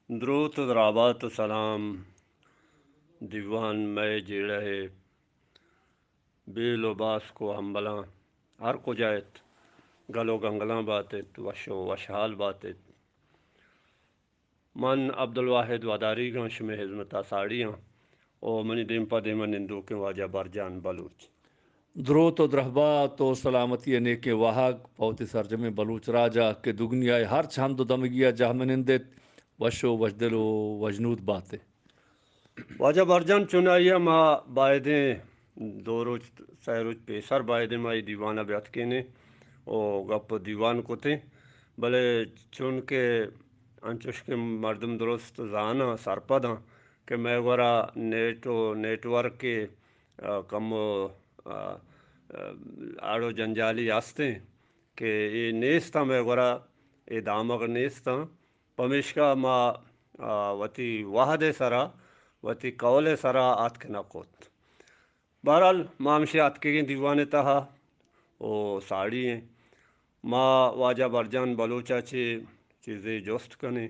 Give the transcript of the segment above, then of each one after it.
دروت و درابات و سلام دیوان مئے جیڑہ ء بیل و باسک و ہمبلاں، ہر کجا ات، گل و گنگلاں بات ات، وش و وشحال بات ات۔ من عبدالواحد وداریگاں، شمے ہزمتا ساڑی آں و منی دیم پہ دیما نندوکیں واجہ برجان بلوچ۔ دروت و درہبات و سلامتی ء نیکیں واہگ پہ وتی سرجمیں بلوچ راج ء کہ دگنیا ء ہرچ ہند و دمگی ء جہمنند ات، وش و وشدل و وشنود بات ات۔ واجہ برجان، چونائی ء ما بایدیں دو روچ، سئے روچ پیسر بایدیں ما اے دیوان ء بیاتکینیں و گپ و دیوان کتیں، بلے چونکہ انچوش کہ مردم درست زاناں، سرپداں کہ مئے گورا نیٹ و نیٹورک ء، آ، کمو، آ، آ، اڑ و جنجالی ہستیں کہ اے نیستاں، مئے گورا اے دامگ نیستاں، پمیشکا ما، آ، وتی وہد ء سرا، وتی قول ء سرا آتک نہ کت۔ بہرحال، ما ہمشی آتکگیں دیوان ء تہا و ساڑی ایں۔ ما واجہ برجان بلوچ ء چہ چیزے جست کنیں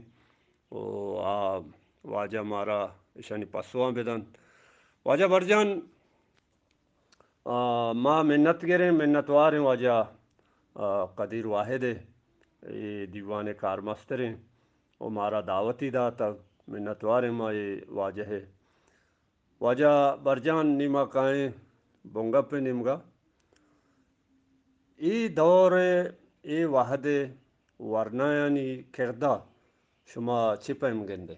و آ واجہ مارا اشانی پسواں بدنت۔ واجہ برجان، آ، ما منت گریں، منتواریں واجہ، آ، قدیر واحد ء، اے دیوان ء کارمستریں و مارا دعوتی داتگ، منتواریں ما اے واجہ ء۔ واجہ برجان، نی ما کائیں بنگپ ء نیمگا۔ اے دور ء، اے وہد ء ورنایانی کردا شما چی پیم گندے؟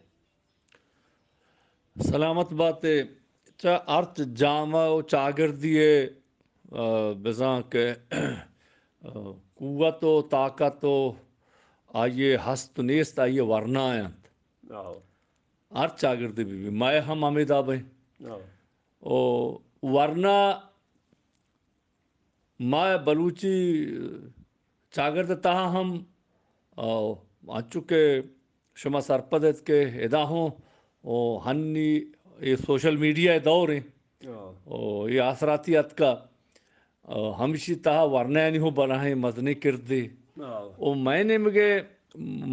سلامت بات ئے۔ چہ ہرچ جامہ و چاگردی ء، آ، بزاں کہ، آ، قوت و طاقت و آئی ء ہست و نیست آئی ء ورنا انت۔ آہو۔ ہر چاگردے بہ بی، مئے ہم ہمے داب ایں۔ آہو۔ و ورنا ما بلوچی چاگرد ء تہا ہم، آ، انچو کہ شما سرپد ات کہ ادا ہوں، او، ہنی اے سوشل میڈیا ء دور ایں۔ ہاں۔ او، اے آسراتی اتکا، آ، ہمشی تہا ورنایانی ہوں بلاہیں مزنیں کردے۔ ہاں۔ او، مئے نیمگے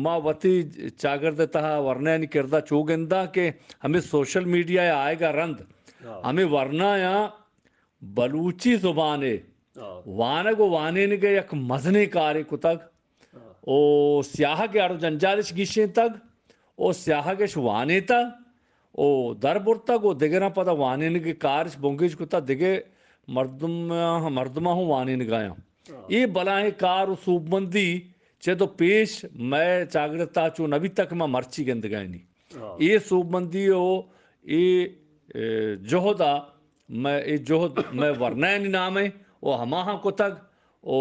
ما وتی چاگرد ء تہا ورنایانی کردا چو گنداں کہ ہمے سوشل میڈیا ء آئیگا رند، ہاں، ہمے ورنایاں بلوچی زبان ء، ہاں، وانگ و وانینگ ء یک مزنیں کارے کتگ۔ ہاں۔ او سیاہگ ء اڑ و جنجالش گیشینتگ، او سیاہگش وانینتگ، او در برتگ، او دگراں پدا وانینگ ء کارش بنگیج کتگ، دگہ مردم، مردماں ہوں وانینگ ء آیاں۔ ہاں۔ اے بلاہیں کار و سوبمندی چد و پیش مئے چاگرد ء تہا چو نہ بیتگ کہ ما مرچی گندگائینی۔ ہاں۔ اے سوبمندی و اے، اے، جہد ء مئے، اے جہد مئے ورنایانی نام ء و ہماہاں کتگ و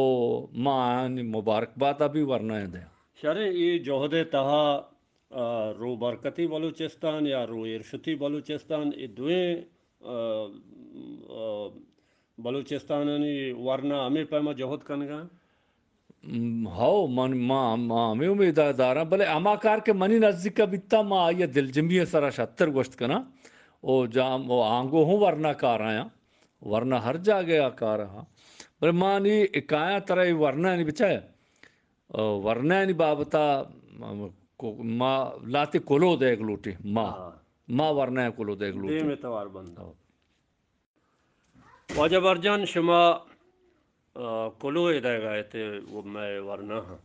ما آیانی مبارکبات ء بھی ورنایاں دیاں۔ شریں، اے جہد ء تہا، آ، رو برکتی بلوچستان یا رو ایرشتی بلوچستان، اے دوئیں، آ، آ، بلوچستانانی ورنا ہمے پیما جہد کنگا؟ م، ہو، من، ما، ما ہمے امید ء داراں، بلے ہما کار کہ منی نزیک ء بیتا، ما آئی ء دلجمی ء سرا شتر گوشت کناں۔ او جام، او آنگو ہوں ورنا کار آیاں، ورنا ہر جاگہ ء کار آں۔ بلے ما نی اکایاں ترا اے ورنا نی بچا، او، ورنا نی بابتا، م، کو، ما لاتے کلو دیگ لوٹیں، ما، ہاں۔ ما ورنا کلو دیگ لوٹیں۔ دیم ء توار بند۔ ہو۔ واجہ برجان، شما، آ، کلوہ دئیگا ات و مئے ورناہاں۔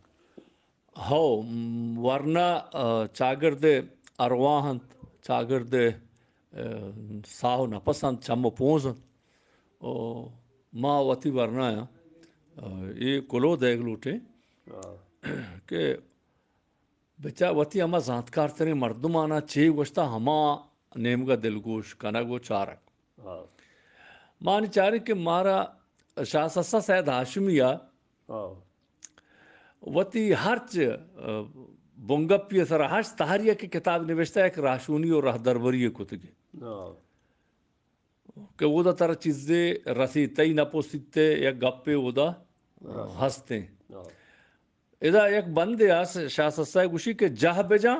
ہو، م، ورنا، آ، چاگرد ء ارواہ انت، چاگرد ء، آ، ساہ و نپس انت، چم و پونز انت۔ و ما وتی ورنایاں، آ، اے کلوہ دئیگ لوٹیں، ہاں، کہ بچار وتی ہما زانتکارتریں مردماناں چے گوشتہ، ہما نیمگا دلگوش کنگ و چارگ۔ ہاں۔ ما نی چاریں کہ مارا شاہ سسا سید ہاشمی ء، ہاں، وتی ہرچ، ء، بنگپی ء سرا ہشت تہاری ء کہ کتاب نوشتہ، یک راہشونی و راہدربری ء کتگی۔ ہاں۔ کہ اودا ترا چیزے رسیت، تئی نپوسیت ء یک گپے اودا، ہاں، ہستیں۔ ہاں۔ ادا یک بندے است، شاہ سسا ء گوشی کہ جہ بجاں،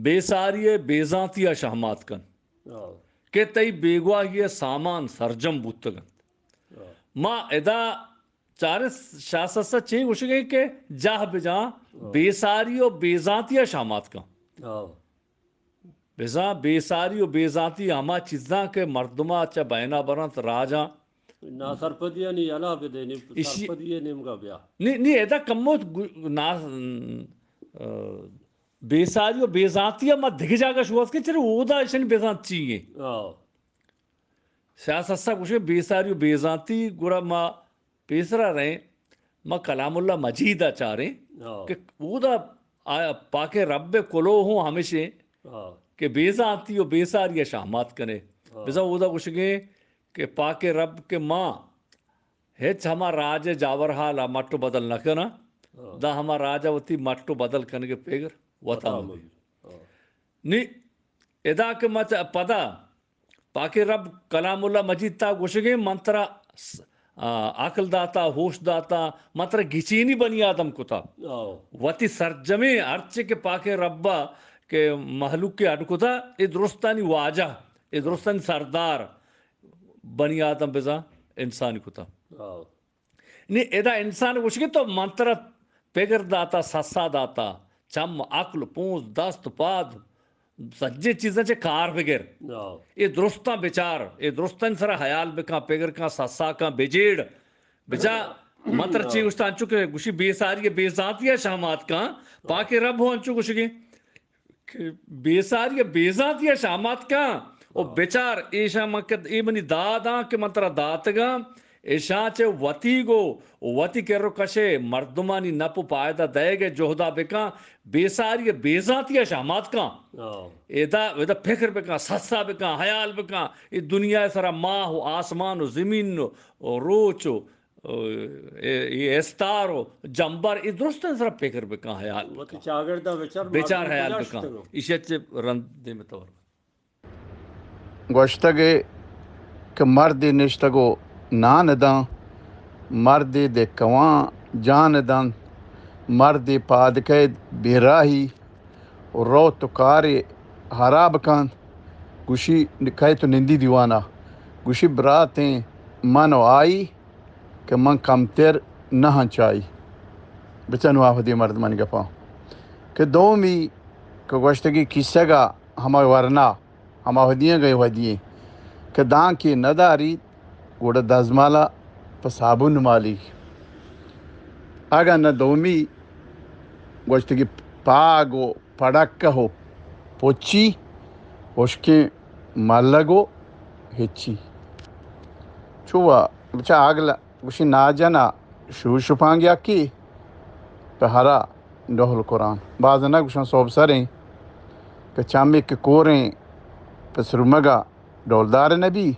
بے ساری ء بے زانتی ء شہمات کن، ہاں، کہ تئی بیگواہی ء سامان سرجم بوتگ انت۔ ہاں۔ ما ادا چاریں شاہ سسا چے گوشگ ء کہ جہ بجاں، ہاں، بے ساری و بے زانتی ء شہمات کن۔ ہاں۔ بزاں بے ساری و بے زانتی ہما چیزاں کہ مردما چہ بینا برنت، راجاں۔ ناسرپدیانی یلہ بدے، نی ایشی سرپدی نیمگا بیا۔ نی، نی ادا کمو گو-، نا-، آ، بے ساری و بے زانتی ما دگہ جاگہ شوہاز کہ چرے اودا ایشانی بے زانت چی ایں۔ آ۔ شاہ سسا گوشے بے ساری و بے زانتی، گڑا ما پیسرا رہیں، ما کلام اللہ مجید ء چاریں ہاں۔ کہ اودا آ-، پاکیں رب ء کلوہ ہوں ہمیشیں ہاں۔ کہ بے زانتی و بے ساری ء شہمات کنے۔ ہاں۔ بزاں اودا گوشگیں کہ پاکیں رب کہ ما ہچ ہما راج ء جاور حال ء مٹ و بدل نہ کناں، ہاں۔ داں ہما راج ء وتی مٹ و بدل کنگ ء پگر وتا وتا مبی۔ مبی۔ ہاں۔ نی ادا کہ ما چہ پدا پاکیں رب کلام اللہ مجید تا گوشگیں، من ترا س-، آ، عقل داتا، ہوش داتا، من ترا گچینی بنی آدم کتا۔ آؤ۔ وتی سرجمیں ہرچے کہ پاکیں ربا کہ مہلوک کے اڈ کتا، اے درستانی واجہ، اے درستانی سردار بنی آدم بزاں انسانی کتا۔ آؤ۔ نی ادا انسان گوشگی تو من ترا پگر داتا، سسا داتا، چم، عقل، پونز، دست، پاد، سجے چیزاں چہ کار بگر۔ ہاں۔ اے درستاں بچار، اے درستاں سرا حیال بکن، پگر کن، سسا کن، بجیڑ۔ بچا من ترا چی گوشتا انچو کہ گوشی بے ساری بے ذاتی شہمات کن، پاکیں رب ہو انچو گوشگی۔ کہ بے ساری ء بے زانتی ء شامات کن و ہاں۔ بچار ایشاں من کہ اے منی داداں کہ من ترا داتگاں، ایشاں چہ وتی گو وتی کر و کشے مردمانی نپ و پائدہ دئیگ ء جہدا بکن، بے ساری ء بے زانتی ء شامات کن۔ ہاں۔ ادا، ادا فکر بکن، سسا بکن، حیال بکن، اے دنیا ء سرا ماہ و آسمان و زمین و روچ و اے، اے استار و جمبر، اے درستیں سرا فکر بکن، حیال وتی بکن۔ چاگرد ء بچار، بچار مردم حیال کجا بکن۔ شتگاں؟ ایشی ء چہ رند دیم تور۔ گوشتگ ئے کہ مردے نشتگ و نان داں، مردے دکواں جان داں، مردے پاد کئیت بیراہی و روت و کارے ہراب کنت۔ گوشی کئیت و نندی دیوانا۔ گوشی براتیں من و آئی کہ من کمتر نہ آں چہ آئی۔ بچن وہدی مردمانی گپاں کہ دومی کہ گوشتگی کیسگ ء ہما ورنا، ہما وہدی ایں گئے وہدی ایں کہ دانکے نہ داریت، گڑا دزمال ء پہ صابون مالی۔ اگاں نہ دومی گوشتگی پاگ و پڑکہ و پچی، ہشکیں ملگ و ہچی۔ چو وا بچا آگل گوشی ناجنا شو شپانگ یکی پہ ہرا ڈہل قرآن۔ باز نہ گوشن صوب سریں کہ چمی کہ کوریں پہ سرمگا ڈولدار نبی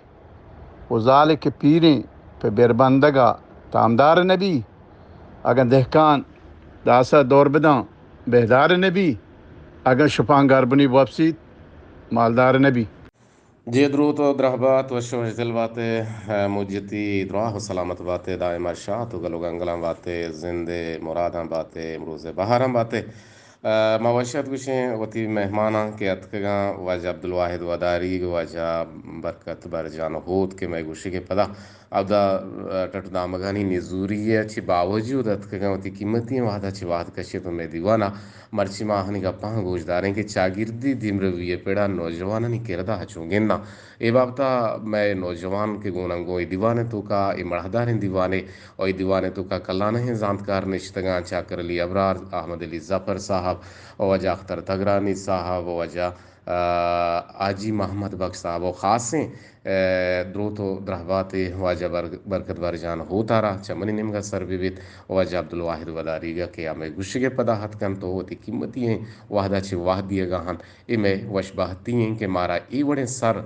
و زالے کہ پیریں پہ بیربندگا تامدار نبی۔ اگاں دہکان داسا دور بداں بہدار نبی، اگاں شپانگ گربنی بوپسیت مالدار نبی۔ جی دروت و درہبات، وش و وشدل باتے، موجتی دراہ و سلامت باتے، دائما شات و گل و گنگلاں باتے، زندے مراداں باتے، امروز بہاراں باتے۔ ء ما وش ات گوشیں وتی مہماناں کہ اتکگاں، واجہ عبدالواحد وداریگ، واجہ برکت برجان ہوت کہ مئے گوشگ ء پدا اودا ٹٹ دامگانی نزوری ء چہ باوجود اتکگاں، وتی قیمتی وہدا چہ وہد کشیت و مئے دیوانا مرچی ما آہانی گپاں گوش داریں کہ چاگردی دیمروی ء پڑا نوجوانانی کردا چون گنداں۔ اے بابتا مئے نوجوان کہ گوناں گوں اے دیوان ء توکا، اے مڑاہداریں دیوانے، و اے دیوان ء توکا کلانہیں زانتکار نشتگاں، چاکر علی ابرار، احمد علی ظفر صاحب، و واجہ اختر تگرانی صاحب، و واجہ، آ، حاجی محمد بخش صاحب، و خاصیں، آ، دروت و درہباتے واجہ بر-، برکت برجان ہوتارا چہ منی نیمگا سر بہ بیت، و واجہ عبدالواحد وداریگا کہ ہمے گوشگ ء پدا اتکنت و وتی قیمتی ایں وہدا چہ وہد دیگا انت۔ اے مئے وش بہتی ایں کہ مارا اے وڑیں سر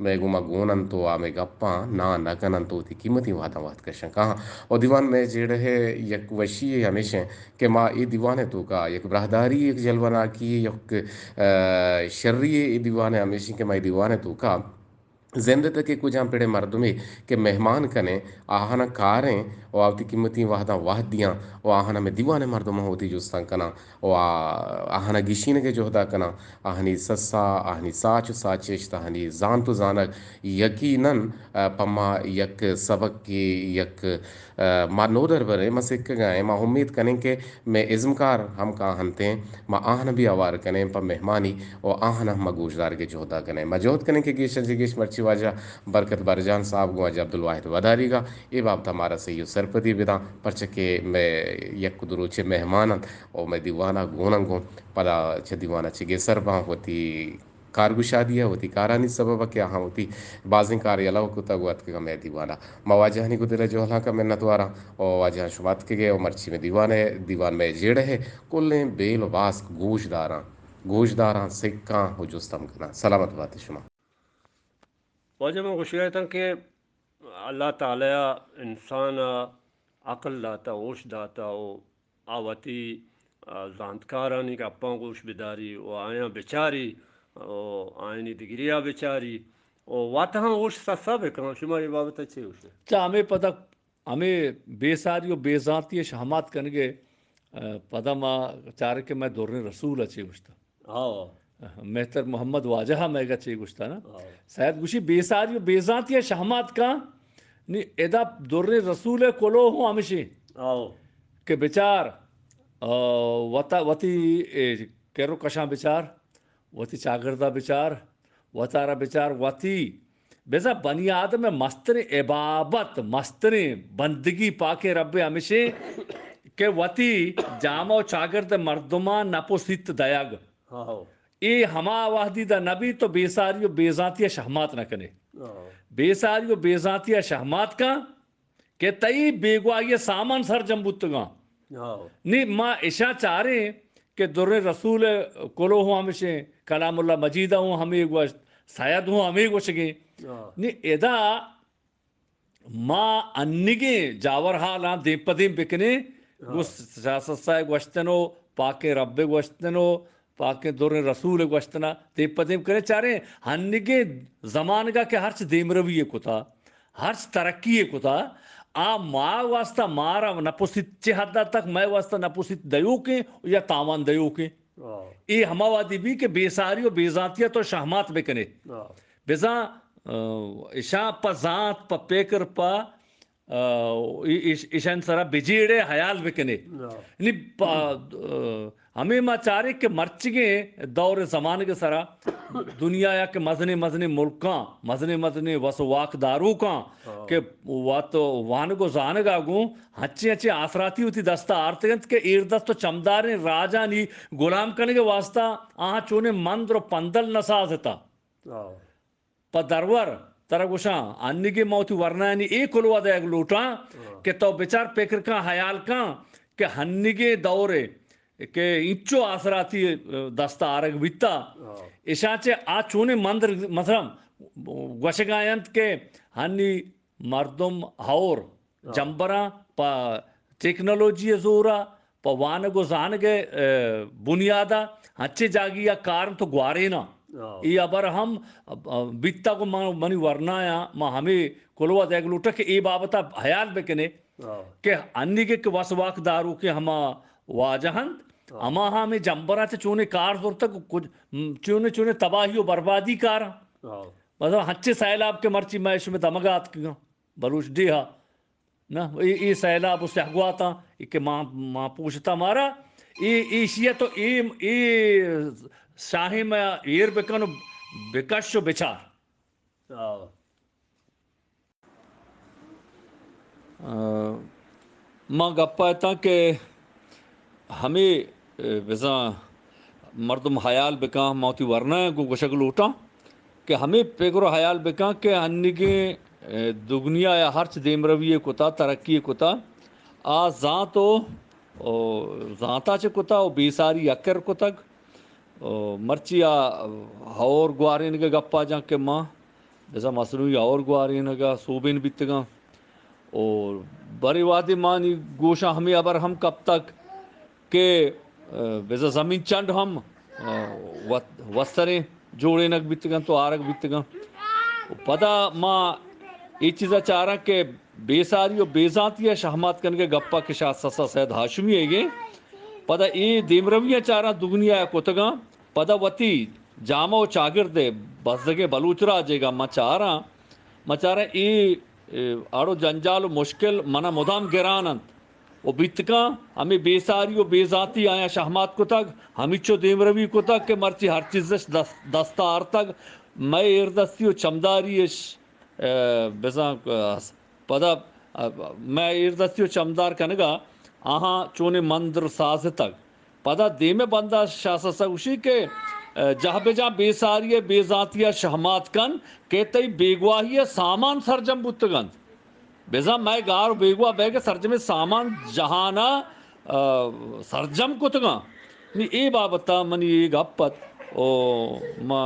مئے گوما گون انت و آ مئے گپاں ناں نہ کن انت و وتی قیمتی وہداں وہد کشن کاہاں۔ و دیوان مئے جیڑہ ء یک وشی یے ہمیش انت کہ ما اے دیوان ء توکا یک براہداری، یک جلوناکی، یک، آ، شری یے اے دیوان ء ہمیش انت کہ ما اے دیوان ء توکا زند ءِ تہ کہ کجام پڑے مردمے کہ مہمان کنیں، آہاناں کاریں و آ وتی قیمتی وہداں وہد دیاں و آہاناں مئے دیوان ءِ مردماں وتی جستاں کناں و آ، آہاناں گیشینگ ءِ جہدا کناں، آہانی سسا، آہانی ساچ و ساچشت، آہانی زانت و زانگ یقیناً، آ، پہ ما یک سبقے، یک، آ، ما نودربریں، ما سکگا ایں، ما امیت کنیں کہ مئے ازمکار ہم کاہنتیں، ما آہن بھی آوار کنیں پہ مہمانی و آہن ہم ما گوشدارگ ءِ جہدا کنیں۔ ما جہد کنیں کہ گیشاں چہ گیش مرچی واجہ برکت برجان صاحب گوں واجہ عبدالواحد وداریگا اے بابتا مارا سہی و سرپدی بداں، پرچہ کہ مئے یک دو روچے مہمان انت و مئے دیوانا گوناں گوں پدا چہ دیوانا چہ گسر باں وتی کارگشادی ءَ وتی کارانی سبب ءَ کہ آہاں وتی بازیں کار یلہ کتگ و اتکگاں مئے دیوان ءَ۔ ما واجہانی گوں دل ءِ جہلانک ءَ منتواراں و واجہاں شما اتکگ ئے و مرچی مئے دیوان ءَ، دیوان مئے جیڑہ ءِ کلیں بیل و باسک گوش داراں، گوش داراں، سکاں و جست ہم کناں۔ سلامت بات شما۔ واجہ من گوشگ ءَ اتاں کہ اللہ تعالی ءَ انسان ءَ عقل داتا، ہوش داتا و آ وتی، آ، زانتکارانی گپاں گوش بداری و آیاں بچاری و آیانی دگریا بچاری و وت ہم ہوش سسا بکن۔ شما اے بابت ءَ چے گوش ئے؟ چہ ہمے پدا ہمے بے ساری و بے زانتی ءِ شہمات کنگ ءَ، آ، پدا ما چاریں کہ مئے دریں رسول ءَ چے گوشتہ۔ ہاں۔ مہتر محمد واجہ ءَ مئیگا چے گوشتہ نا؟ ہاں۔ سید گوشی بے ساری و بے زانتی ءِ شہمات کن، نی ادا دریں رسول ءِ کلوہ ہوں ہمشی ہاں۔ کہ بچار، آ، وتا، وتی، اے، کر و کشاں بچار، وتی چاگردا بچار، وتارا بچار، وتی بزاں بنی آدم ءِ مستریں عبابت، مستریں بندگی پاکیں رب ءِ ہمشیں کہ وتی جامہ و چاگرد ءِ مردماں نپ و سیت دئیگ۔ ہاں۔ اے ہما وہدی دا نبی تو بے ساری و بے زانتی ءِ شہمات نہ کنے۔ ہاں۔ بے ساری و بے زانتی ءِ شہمات کن کہ تئی بیگواہی ءِ سامان سرجم بوتگاں۔ ہاں۔ نی ما اشاں چاریں کہ دریں رسول ءِ کلوہ ہوں ہمشیں، کلام اللہ مجید ءَ ہوں ہمے گوشت، سید ہوں ہمے گوشگیں۔ ہاں۔ نی ادا ما انیگیں جاور حالاں دیم پہ دیم بکنیں، ہاں۔ گوں سیاست سائے گوشتن و پاکیں رب ءِ گوشتن و پاکیں دریں رسول ءِ گوشتنا دیم پہ دیم کنیں، چاریں ہنیگیں زمانگا کہ ہرچ دیمروی ءَ کتا، ہرچ ترقی ءَ کتا، آ ما واسطہ مارا نپسیت، چہ حد تک مئے واسطہ نپسیت دیوکیں یا تاوان دیوکیں۔ ہاں۔ اے ہما وہدی بی کہ بے ساری و بے زانتی ءَ تو شہمات بکنے۔ ہاں۔ بزاں، آ، اشاں پہ زانت، پہ پکر، پہ، آ، اش-، اشانی سرا بجیڑے، حیال بکنے۔ ہاں۔ یعنی پہ، آ، ہمے ما چاریں کہ مرچیگیں دور زمانگ سرا دنیا یا کہ مزنیں مزنیں ملکاں، مزنیں مزنیں وس و واک داروکاں ہاں۔ کہ وت وانگ و زانگا گوں ہنچیں ہنچیں آسراتی وتی دستا آرتگ انت کہ ایردست و چمداریں راجانی گلام کنگ ءِ واسطہ آہاں چونیں مندر و پندل نہ سازتا۔ ہاں۔ پہ درور ترا گوشاں، انیگیں ما وتی ورنایانی اے کلوہ دئیگ لوٹاں ہاں۔ کہ تو بچار، پکر کن، حیال کن کہ ہنیگیں دور ءَ کہ اینچو آسراتی دست آرگ بیتا، ہاں۔ اشاں چہ آ چونیں مندر، مثلاً گوشگا انت کہ ہنی مردم ہور ہاں۔ جمبراں پہ ٹیکنالوجی ءِ زورا، پہ وانگ و زانگ ءِ، اے، بنیادا ہنچیں جاگہیا کار انت و گواریناں۔ ہاں۔ اے ہبر ہم، ا، بیتگ و من، منی ورنایاں ما ہمے کلوہ دئیگ لوٹاں کہ اے بابتا حیال بکنے ہاں۔ کہ انیگہ کہ وس واک داروکیں ہما واجہ انت، ہاں۔ ہماہاں ہمے جمبراں چہ چونیں کار زرتگ، کج-، چونیں، چونیں تباہی و بربادی کاراں۔ ہاں۔ مثلاً ہنچیں سیلاب کہ مرچی مئے شمئے دمگا اتکگاں بلوچ ڈیہا، نہ، اے، اے سیلاب و سیاہ گواتاں، اے کہ ما، ما پوشتا مارا، اے، ایشی ءَ تو اے، اے شاہیں ما ایر بکن و بکش و بچار۔ آ، ما گپا اتاں کہ ہمے، اے، بزاں مردم حیال بکاں، ما وتی ورنایاں گوں گوشگ لوٹاں کہ ہمے پگر و حیال بکاں کہ انیگیں، اے، دگنیا یا ہرچ دیمروی کتا، ترقی کتا، آ زانت و، و زانتا چہ کتا و بیساری اکر کتگ۔ و مرچی آ ہور گوارینگ گپا جاں کہ ما بزاں مصنوعی ہور گوارینگ سوبین بیتگاں۔ و برے وہدے ما نی گوشاں ہمے ہبر ہم کپتگ کہ، اے، بزاں زمین چنڈ ہم، اے، وت-، وستریں جوڑینگ بیتگاں تو آرگ بیتگاں۔ پدا ما اے چیزا چاراں کہ بے ساری و بے زانتی ء شہمات کنگ ء گپا کہ شاہ سسا سید ہاشمی ئیگیں۔ پدا اے دیمرویاں چاراں دگنیا ء کتگاں۔ پدا وتی جامہ و چاگرد ء بزگیں بلوچ راجیگا ما چاراں، ما چاراں اے، اے اڑ و جنجال و مشکل منا مدام گران انت۔ و بیت کن ہمے بے ساری و بے زانتی آیاں شہمات کتگ، ہمیچو دیمروی کتگ کہ مرچی ہر چیزش دست، دستا آرتگ، مئے ایردستی و چمداری اش، ء، بزاں، ء، پدا، ء، مئے ایردستی و چمدار کنگا آہاں چونیں مندر سازتگ۔ پدا دیمے بندا شاہ سسا گوشی کہ، ء، جہ بجاں بے ساری ء بے زانتی ء شہمات کن کہ تئی بیگواہی ء سامان سرجم بوتگ انت۔ بزاں مئے گار و بیگواہ بیگ ء سرجمیں سامان جہان ء، ء، سرجم کتگاں۔ نی اے بابت ء منی اے گپ ات و ما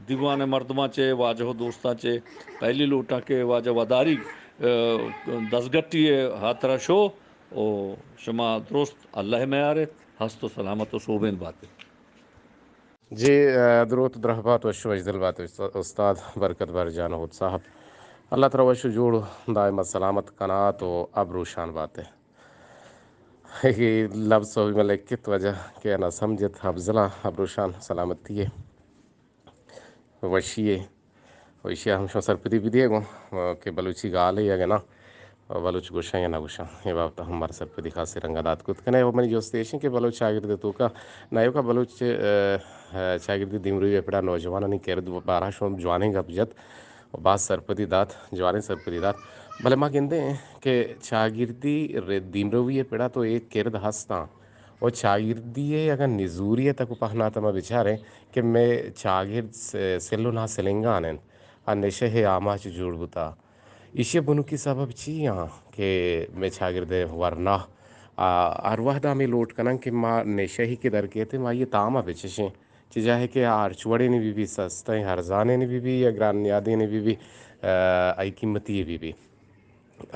دیوان ء مردماں چہ، واجہ و دوستاں چہ پہلی لوٹاں کہ واجہ وداریگ، ء، دزگٹی ء ہاترا شو و شما درست اللہ ء میارت، ہست و سلامت و سوبین بات ات۔ جی، ء، دروت درہبات، وش وشدل بات استاد برکت بر جان ہوت صاحب۔ اللہ ترا وش و جوڑ دائم سلامت کنات و ابروشان بات۔ اے لبز سوبی من لکھت وجہ کہ نہ سمجھت افضلا ابروشان سلامتی ہے، وشی ہے۔ و ایشی ء ہم شما سرپدی بدیے گوں کہ بلوچی گالے یا نہ، بلوچ گوشاں یا نہ گوشاں، اے بابت ء ہم مارا سرپدی خاصیں رنگ ء دات کت کنے۔ و منی جست ایش انت کہ بلوچ چاگرد ء توکا نہ ایوکا بلوچ، ء، ء، چاگردی دیمروی ء پڑا نوجوانانی کرد بارہ شما جوانیں گپ جت و باز سرپدی دات، جوانیں سرپدی دات۔ بلے ما گندیں کہ چاگردی ر-، دیمروی ء پڑا تو اے کرد ہستاں و چاگردی ء اگاں نزوری ء تک و پہنات ء ما بچاریں کہ مئے چاگرد س-، سل و ناسلنگان انت۔ ء نشہ ء آماچ جوڑ بوتا۔ ایشی ء بنکی سبب چی آں کہ مئے چاگرد ء ورنا، آ، ہر وہد ء ہمے لوٹ کناں کہ ما نشہ ء کہ در کیت ما آئی ء تام ء بچشیں، چہ جاہے کہ آ ہرچ وڑینے بہ بی، سستیں ہرزانینے بہ بی یا گران نیادینے بہ بی، آ، آئی قیمتی بہ بی،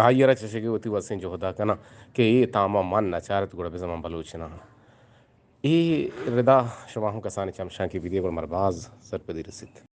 آئی ء را چشگ ء وتی وسیں جہد ء کناں کہ اے تام ء من نہ چارت گڑا بزاں من بلوچ نہ آں۔ اے ردا شما ہم کسانیں چمشانکے بدیے گڑا مارا باز سرپدی رسیت۔